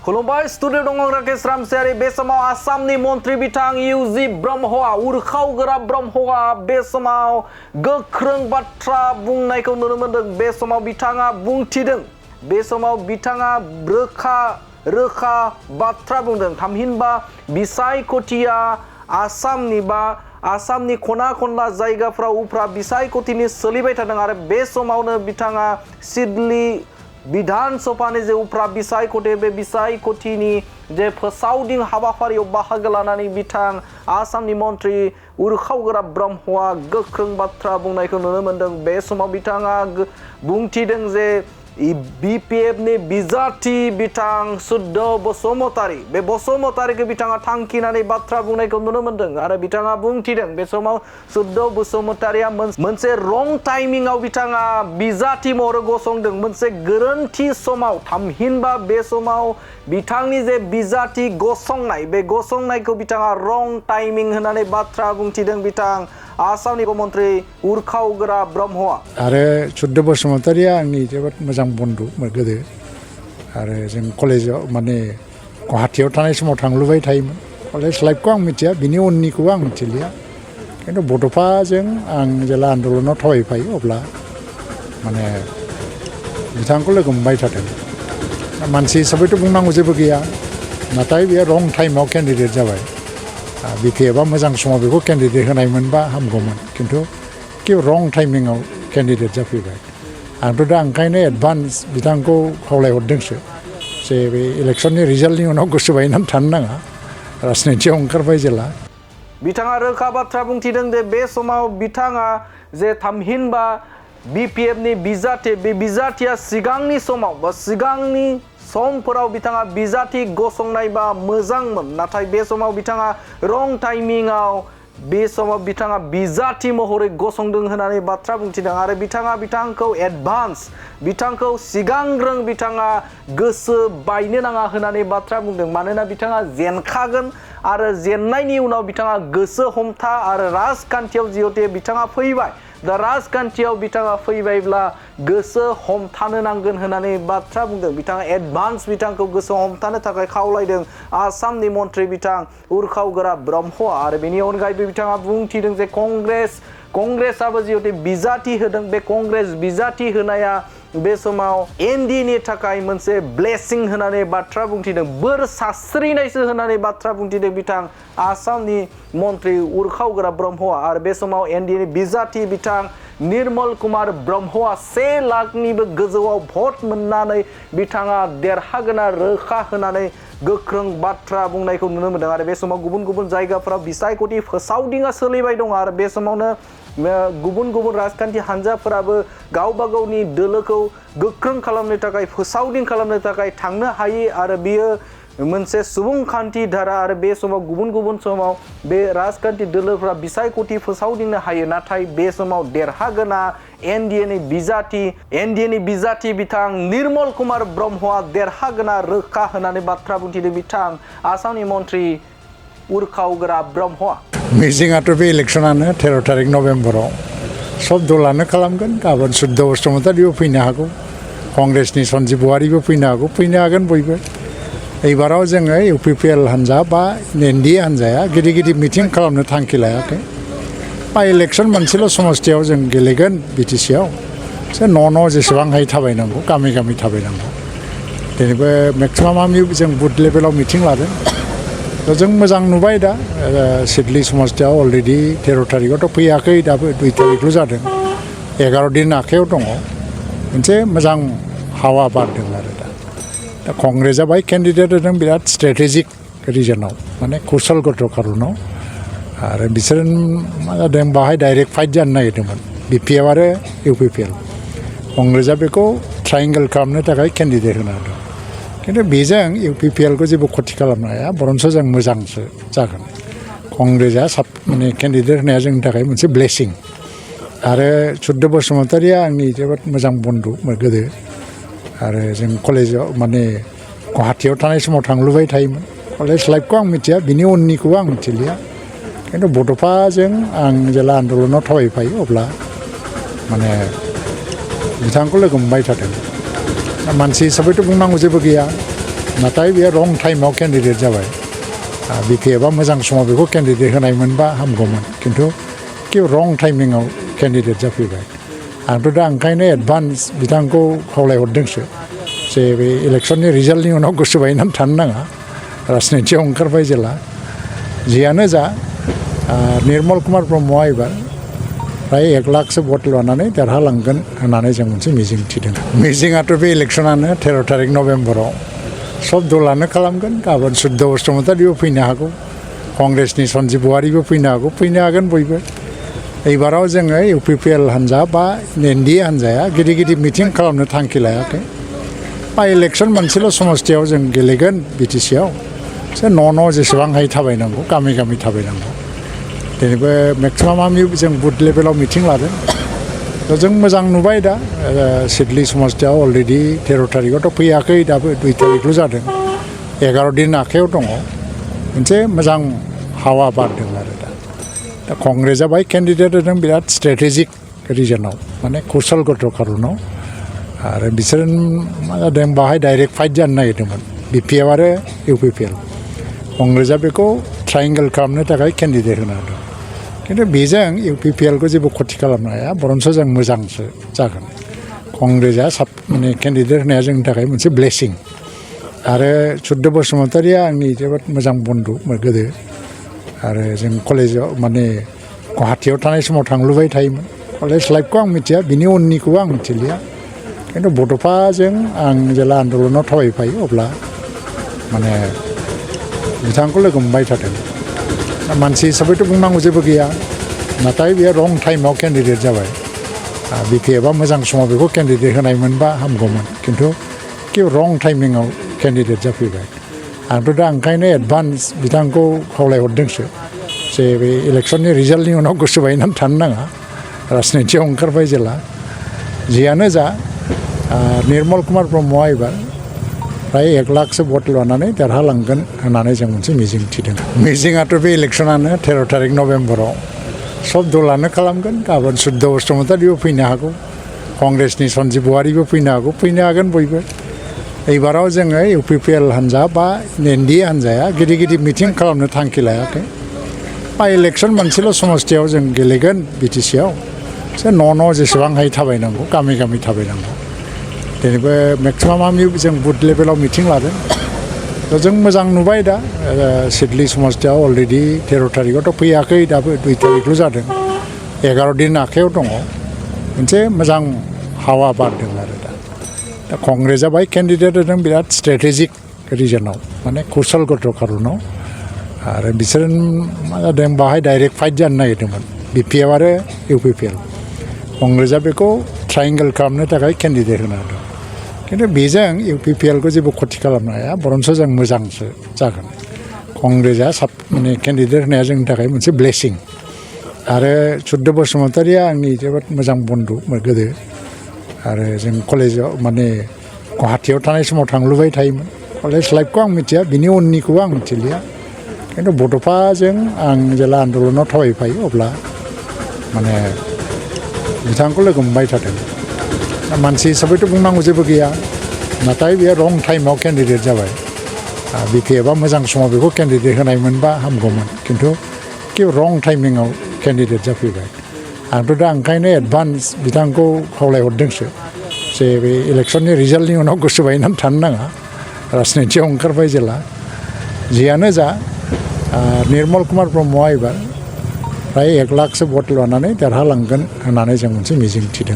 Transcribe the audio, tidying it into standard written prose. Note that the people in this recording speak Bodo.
खुलुमबाय स्टुडिअ दङ राकेश रामसियारि बे समाव आसामनि मन्त्रि बिथां इउजि ब्रह्मआ उरखावगोरा ब्रह्मआ बे समाव गोख्रों बाथ्रा बुंनायखौ नुनो मोन्दों। बे समाव बिथाङा बुंथिदों, बे समाव बिथाङा रोखा बाथ्रा बुंदों। थामहिनबा बिसायख'थिया आसामनि खना खनला जायगाफ्राव उफ्रा बिसायख'थिनि सोलिबाय थादों आरो बे समावनो बिथाङा सिडली विधान सभानि जे उफ्रा बिसायख'थि बे बिसायख'थिनि जे फोसावदिं हाबाफारियाव बाहागो लानानै बिथां आसामनि मन्त्रि उरखावगोरा ब्रह्मआ गोख्रों बाथ्रा बुंनायखौ नुनो मोन्दों। बे समाव बिथाङा बुंथिदों जे बिपिएफनि बिजाथि बिथां सुद्द बसुमतारी बे बसुमतारीखौ बिथाङा थांखिनानै बाथ्रा बुंनायखौ नुनो मोन्दों आरो बिथाङा बुंथिदों बे समाव सुद्द बसुमतारीया मोनसे रं टाइमिंआव बिथाङा बिजाथि महरै गसंदों, मोनसे गोरोन्थि समाव। थामहिनबा बे समाव बिथांनि जे बिजाथि गसंनाय बे गसंनायखौ बिथाङा रं टाइमिं होननानै बाथ्रा बुंथिदों बिथां आसामनि मन्त्रि उरखावगोरा ब्रह्मआ। आरो सुद्द बसुमतारीया आंनि जोबोद मोजां बन्धु गोदो आरो जों कलेजाव माने गुवाहाटीयाव थानाय समाव थांलुबाय थायोमोन। कलेज लाइफखौ आं मिथिया, बिनि उननिखौ आं मिथिलिया, खिन्थु बड'फाजों आं जेला आन्दलनाव थाबायफायो अब्ला माने बिथांखौ लोगो मोनबाय थादों। मानसि हिसाबैथ' बुंनांगौ जेबो गैया, नाथाय बेयो रं टाइमाव केन्डिडेट जाबाय। बिपिएफआ मोजां समाव बेखौ केन्डिडेट होनायमोनबा हामगौमोन, खिन्थु रं टाइमिंआव केन्डिडेट जाफैबाय। आंथ' दा ओंखायनो एडभान्स बिथांखौ खावलायहरदोंसो जे बे इलेक्सननि रिजाल्टनि उनाव गोसो बायनानै थानो नाङा, राजनितियाव ओंखारबाय जेला। बिथाङा रोखा बाथ्रा बुंथिदों जे बे समाव बिथाङा जे थामहिनबा बिपिएफनि बिजाथि बे बिजाथिया सिगांनि समाव बा सिगांनि समफोराव बिथाङा बिजाथि गसंनायबा मोजांमोन, नाथाय बे समाव बिथाङा रं टाइमिंआव बे समाव बिथाङा बिजाथि महरै गसंदों होननानै बाथ्रा बुंथिदों आरो बिथांखौ एडभान्स बिथांखौ सिगांग्रों बिथाङा गोसो बायनो नाङा होननानै बाथ्रा बुंदों। मानोना बिथाङा जेनखागोन आरो जेननायनि उनाव बिथाङा गोसो हमथा आरो राजखान्थियाव जिहेतु बिथाङा फैबाय, दा राजखान्थियाव बिथाङा फैबायब्ला गोसो हमथानो नांगोन होननानै बाथ्रा बुंदों। बिथाङा एडभान्स बिथांखौ गोसो हमथानो थाखाय खावलायदों आसामनि मन्त्रि बिथां उरखावगोरा ब्रह्मआ। आरो बेनि अनगायैबो बिथाङा बुंथिदों जे कंग्रेसआबो जिहेतु बिजाथि होदों, बे कंग्रेस बिजाथि होनाया बे समाव एनडिएनि थाखाय मोनसे ब्लेसिं होननानै बाथ्रा बुंथिदों, बोर सास्रिनायसो होननानै बाथ्रा बुंथिदों बिथां आसामनि मन्त्रि उरखावगोरा ब्रह्मआ। आरो बे समाव एनडिएनि बिजाथि बिथां निर्मल कुमार ब्रह्मआ 1 लाखनिबो गोजौआव भट मोननानै बिथाङा देरहागोना रोखा होनानै गोख्रों बाथ्रा बुंनायखौ नुनो मोन्दों। आरो बे समाव गुबुन गुबुन जायगाफोराव बिसायख'थि फोसावदिङा सोलिबाय दं आरो बे समावनो गुबुन गुबुन राजखान्थि हान्जाफोराबो गावबा गावनि दोलोखौ गोख्रों खालामनो थाखाय फोसावदिं खालामनो थाखाय थांनो हायो आरो बियो मोनसे सुबुंखान्थि धारा। आरो बे समाव गुबुन गुबुन समाव बे राजखान्थि दोलोफ्रा बिसायख'थि फोसावदिंनो हायो, नाथाय बे समाव देरहागोना एनडिएनि बिजाथि बिथां निर्मल कुमार ब्रह्मआ देरहागोना रोखा होननानै बाथ्रा बुंथिदों बिथां आसामनि मन्त्रि उरखावगोरा ब्रह्मआ। मिजिंआथ' बे इलेक्सनानो 13 थारिख नभेम्बराव सब दलानो खालामगोन। गाबोन सुद्द बसुमतारीबो फैनो हागौ, कंग्रेसनि सन्जीब बहारिबो फैनो हागोन बयबो। एबाराव जोङो इउपिपिएल हान्जा बा एनडिए हान्जाया गिदिर गिदिर मिटिं खालामनो थांखि लायाखै। बा इलेक्सन मोनसेल' समस्थियाव जों गेलेगोन बिटिसिआव, जे न' जेसेबां हायो थाबायनांगौ, गामि गामि थाबायनांगौ। दिनैबो मेक्सिमाम जों बुथ लेभेलाव मिटिं लादों। जों मोजां नुबाय दा सिडली समस्थियाव अलरेडि 13 थारिखआवथ' फैयाखै, दाबो 2 थारिखल' जादों, 11 दिन आखायाव दङ। मोनसे मोजां हावा बारदों आरो दा कंग्रेसआ बाहाय केन्डिडेट होदों बिराद स्ट्रेटेजिक रिजनाव, माने कौशलगत कारनाव। आरो बिसोर मा जादों बाहाय डाइरेक्ट फाइट जानो नागिरदोंमोन बिपिएफ आरो इउपिपिएल। कंग्रेसआ बेखौ ट्रायंगल खालामनो थाखाय केन्डिडेट होनो हादों, खिन्थु बेजों इउपिपिएलखौ जेबो खथि खालामनो हाया, बरन्स जों मोजांसो जागोन। कंग्रेसआ माने केन्डिडेट होनाया जोंनि थाखाय मोनसे ब्लेसिं। आरो सुद्द बसुमतारीया आंनि जोबोद मोजां बन्धु गोदो आरो जों कलेजाव माने गुवाहाटीयाव थानाय समाव थांलुबाय थायोमोन। कलेज लाइफखौ आं मिथिया, बिनि उननिखौ आं मिथिलिया, खिन्थु बड'फाजों आं जेला आन्दलनाव थाबायफायो अब्ला माने बिथांखौ लोगो मोनबाय थादों। मानसि हिसाबैथ' बुंनांगौ जेबो गैया, नाथाय बेयो रं टाइमाव केन्डिडेट जाबाय बिपिएफआ मोजां समाव बेखौ केन्डिडेट होनाय मोनबा हामगौमोन खिन्थु रं टाइमिंआव केन्डिडेट जाफैबाय आंथ' दा ओंखायनो एडभान्स बिथांखौ खावलायहरदोंसो जे बे इलेक्सननि रिजाल्टनि उनाव गोसो बायनानै थानो नाङा राजनितियाव ओंखारबाय जेला जियानो जा निर्मल कुमार ब्रह्मआ एबार फ्राय 1 लाखसो भट लानानै देरहालांगोन होननानै जों मोनसे मिजिं थिदों मिजिङाथ' बे इलेक्सनानो 13 तारिख नभेम्बराव सब दलानो खालामगोन गाबोन सुद्ध बसुमतारीबो फैनो हागौ कंग्रेसनि सन्जीब बहारिबो फैनो हागोन बयबो एबाराव जोङो इउपिपिएल हान्जा बा एनडिए हान्जाया गिदिर गिदिर मिटिं खालामनो थांखि लायाखै बा इलेक्सन मोनसेल' समस्थियाव जों गेलेगोन बिटिसिआव जे न' जेसेबां हायो थाबायनांगौ गामि गामि थाबायनांगौ दिनैबो मेक्सिमाम जों बुथ लेभेलाव मिटिं लादों जों मोजां नुबाय दा सिडली समस्थियाव अलरेडि 13 तारिखआवथ' फैयाखै दाबो 2 तारिखल' जादों 11 दिन आखायाव दङ मोनसे मोजां हावा बारदों आरो दा कंग्रेसआ बाय केन्डिडेट होदों बिराद स्ट्रेटेजिक रिजनाव माने कौशलगत खारनाव आरो बिसोर मा जादों बाहाय डाइरेक्ट फाइट जानो नागिरदोंमोन बिपिएफ आरो इउपिपिएल कंग्रेसआ बेखौ ट्रायंगल खालामनो थाखाय केन्डिडेट होनो हादों खिन्थु बेजों इउपिपिएलखौ जेबो खथि खालामनो हाया बरन्स जों मोजांसो जागोन कंग्रेसआ माने केन्डिडेट होनाया जोंनि थाखाय मोनसे ब्लेसिं आरो सुद्ध बसुमतारीया आंनि जोबोद मोजां बन्धु गोदो आरो जों कलेजाव माने गुवाहाटीयाव थानाय समाव थांलुबाय थायोमोन कलेज लाइफखौ आं मिथिया बिनि उननिखौबो आं मिथिलिया खिन्थु बड'फाजों आं जेला आन्दलनाव थाबायफायो अब्ला माने बिथांखौ लोगो मोनबाय थादों मानसि हिसाबैथ' बुंनांगौ जेबो गैया नाथाय बेयो रं टाइमाव केन्डिडेट जाबाय बिपिएफआ मोजां समाव बेखौ केन्डिडेट होनाय मोनबा हामगौमोन खिन्थु रं टाइमिंआव केन्डिडेट जाफैबाय आंथ' दा ओंखायनो एडभान्स बिथांखौ खावलायहरदोंसो जे बे इलेक्सननि रिजाल्टनि उनाव गोसो बायनानै थानो नाङा राजनितियाव ओंखारबाय जेला जियानो जा निर्मल कुमार ब्रह्मआ एबार फ्राय 1 लाखसो भट लानानै देरहालांगोन होननानै जों मोनसे मिजिं थिदों मिजिङाथ' बे इलेक्सनानो 13 तारिख नभेम्बराव सब दलानो खालामगोन गाबोन सुद्ध बसुमतारीबो फैनो हागौ कंग्रेसनि सन्जीब बहारिबो फैनो हागोन बयबो एबाराव जोङो इउपिपिएल हान्जा बा एनडिए हान्जाया गिदिर गिदिर मिटिं खालामनो थांखि लायाखै बा इलेक्सन मोनसेल' समस्थियाव जों गेलेगोन बिटिसिआव जे न' जेसेबां हायो थाबायनांगौ गामि गामि थाबायनांगौ दिनैबो मेक्सिमाम जों बुथ लेभेलाव मिटिं लादों जों मोजां नुबाय दा सिडली समस्थियाव अलरेडि 13 तारिखआवथ' फैयाखै दाबो 2 तारिखल' जादों 11 दिन आखायाव दङ मोनसे मोजां हावा बारदों आरो दा कंग्रेसआ बाय केन्डिडेट होदों बिराद स्ट्रेटेजिक रिजनाव माने कौशलगत खारनाव आरो बिसोर मा जादों बाहाय डाइरेक्ट फाइट जानो नागिरदोंमोन बिपिएफ आरो इउपिपिएल कंग्रेसआ बेखौ ट्रायंगल खालामनो थाखाय केन्डिडेट होनो हादों खिन्थु बेजों इउपिपिएलखौ जेबो खथि खालामनो हाया बरन्स जों मोजांसो जागोन कंग्रेसआ माने केन्डिडेट होनाया जोंनि थाखाय मोनसे ब्लेसिं आरो सुद्ध बसुमतारीया आंनि जोबोद मोजां बन्धु गोदो आरो जों कलेजाव माने गुवाहाटीयाव थानाय समाव थांलुबाय थायोमोन कलेज लाइफखौ आं मिथिया बिनि उननिखौबो आं मिथिलिया खिन्थु बड'फाजों आं जेला आन्दलनाव थाबायफायो अब्ला माने बिथांखौ लोगो मोनबाय थादों मानसि हिसाबैथ' बुंनांगौ जेबो गैया नाथाय बेयो रं टाइमाव केन्डिडेट जाबाय बिपिएफआ मोजां समाव बेखौ केन्डिडेट होनाय मोनबा हामगौमोन खिन्थु रं टाइमिंआव केन्डिडेट जाफैबाय आंथ' दा ओंखायनो एडभान्स बिथांखौ खावलायहरदोंसो जे बे इलेक्सननि रिजाल्टनि उनाव गोसो बायनानै थानो नाङा राजनितियाव ओंखारबाय जेला जियानो जा निर्मल कुमार ब्रह्मआ एबार फ्राय 1 लाखसो भट लानानै देरहालांगोन होननानै जों मोनसे मिजिं थिदों